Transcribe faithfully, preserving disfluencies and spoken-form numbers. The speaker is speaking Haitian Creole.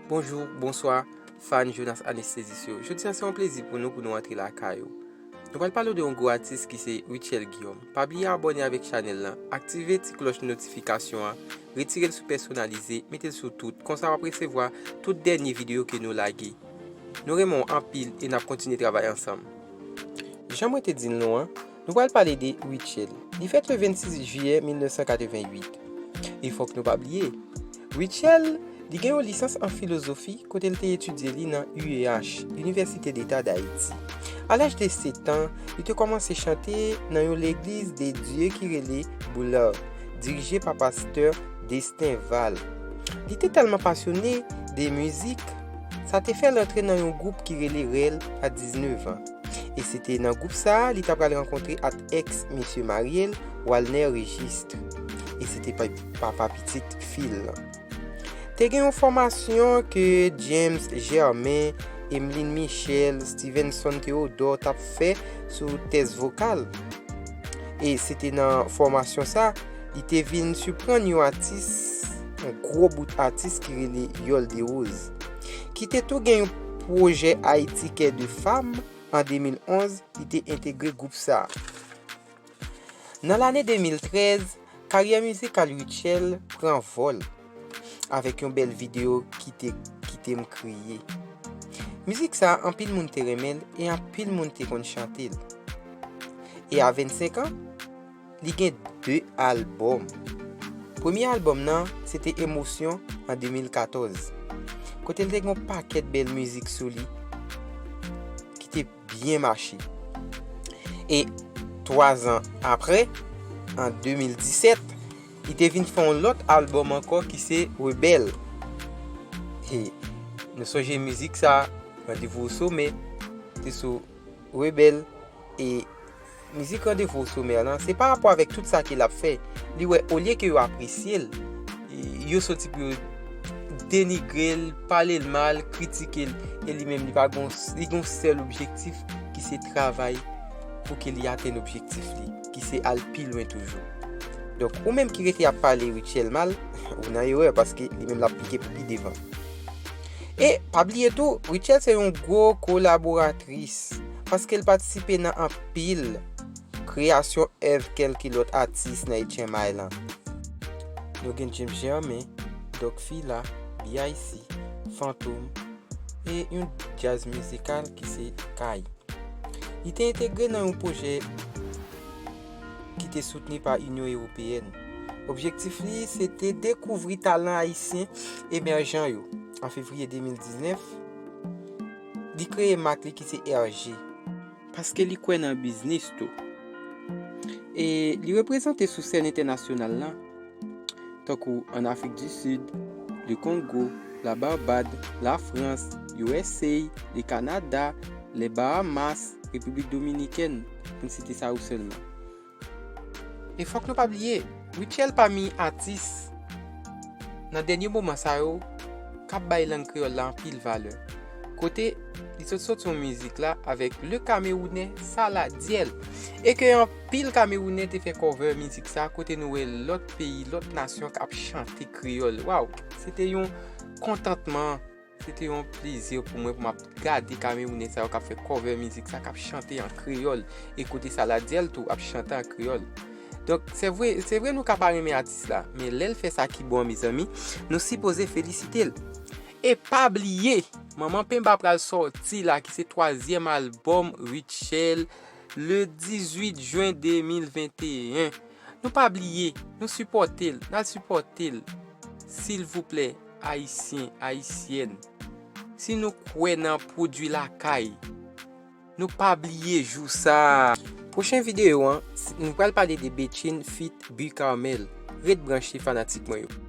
Bonjou, bonswa, fan Jonas Anesthésiste yo. Jodi a se yon plezi pou nou pou nou antre lakay ou. Nou pral pale w de yon gwo atis ki se Rutshelle Guillaume. Pa bliye abòne avèk chanèl lan, aktive ti klòch notifikasyon an, retire l sou pèsonalize, mete l sou tout, konsa w ap resevwa tout dènye videyo ke nou lage. Nou renmen w anpil e n ap kontinye travay ansanm. Jan mwen te di l nou an, nou pral pale de Rutshelle. Li fèt le vennsis jiyè mil nèf san katrevenn uit. E fòk nou pa bliye, Rutshelle, li gen yon lisans an filozofi kote l te etidye li nan U E H, Université d'État d'Haïti. A laj de sèt an, li te kòmanse chante nan yon legliz de Dye ki rele Boulard, dirije pa pastè Destin Val. Li te tèlman pasyone de mizik, sa te fè l antre nan yon gwoup ki rele Rèl a diznèf an. E se te nan gwoup sa a li ta pral rankontre ak èks mesye marye l, Walner Registre. E se te pa- papa pitit fi l lan. Te gen yon fòmasyon ke James Germain, Emeline Michel, Stevenson Theodore t ap fè sou tès vokal. E se te nan fòmasyon sa, li te vin siprann yon atis, yon gwo bout atis ki rele Yol Derose, ki te tou gen yon pwojè Haïti Cœur de Femme an de mil onz, li te entegre gwoup sa. Nan lane de mil trèz, karyè mizikal Rutshelle pran vòl avèk yon bèl videyo Kite, Kite m kriye. Mizik sa, anpil moun te renmen l e anpil moun te konn chante l. E a vennsenk an, li gen de albòm. Premye albòm nan, se te Emosyon an de mil katòz, kote l te gen yon pakèt bèl mizik sou li ki te byen mache. E twa zan apre, an de mil disèt, li te vin fè yon lòt albòm ankò ki se Rebelle. E nou sonje mizik sa, Rendez-vous au sommet, te sou Rebelle. E mizik Rendez-vous au sommet lan, se pa rapò avèk tout sa ke l ap fè. Li wè, olye ke yo apresye l, yo soti pou yo denigre l, pale l mal, kritike l. E li menm, li pa gon, li gon sèl objektif ki se travay pou ke li atenn objektif li, ki se al pi lwen toujou. Donk, ou menm ki rete ap pale Rutshelle mal, ou nan erè paske li menm l ap pike pou pi devan. E pa bliye tou, Rutshelle se yon gwo kolaboratris paske l patisipe nan anpil kreyasyon èv kèlke lòt atis nan H M I lan. Nou gen James Germain, Doc Fila, B I C, Fantom, e yon djaz mizikal ki se Kay. Li te entegre nan yon pwojè ki te soutni pa Inyon Ewopeyèn. Objektif li, se te dekouvri talan ayisyen emèjan yo. An fevriye de mil diznèf, li kreye mak li ki se R G, paske li kwè nan biznis tou. E li reprezante sou sèn entènasyonal lan, tankou an Afrik di Sid, le Kongo, la Barbad, la Frans, U S A, le Kanada, le Bahamas, Repiblik Dominikèn, pou n site sa yo sèlman. E fòk nou pa bliye, Rutshelle pami atis nan dènye moman sa yo k ap bay lang kreyòl la anpil valè. Kote li sot soti yon mizik la avèk le Kamewounè Saladiel. E ke anpil Kamewounè te fè cover mizik sa, kote nou wè lòt peyi, lòt nasyon k ap chante kreyòl. Waw, se te yon kontantman, se te yon plezi pou mwen pou m ap gade Kamewounè sa yo k ap fè cover mizik sa, k ap chante an kreyòl. E kote Saladiel tou ap chante an kreyòl. Donk, se vre, se vre nou ka pa renmen atis la, men lè l fè sa ki bon, mezanmi, nou sipoze felisite l. E pa bliye, Manman Penba pral sòti la, ki se twazyèm albòm Rutshelle, le dizuit jen de mil venteyen. Nou pa bliye, nou sipòte l, n al sipòte l. Silvouplè, Ayisyen, Ayisyèn, si nou kwè nan pwodui lakay, nou pa bliye jou sa. Pwochen videyo an, s-, nou pral pale de Betchin feat. Buh Carmel. Ret branche, fanatik mwen yo.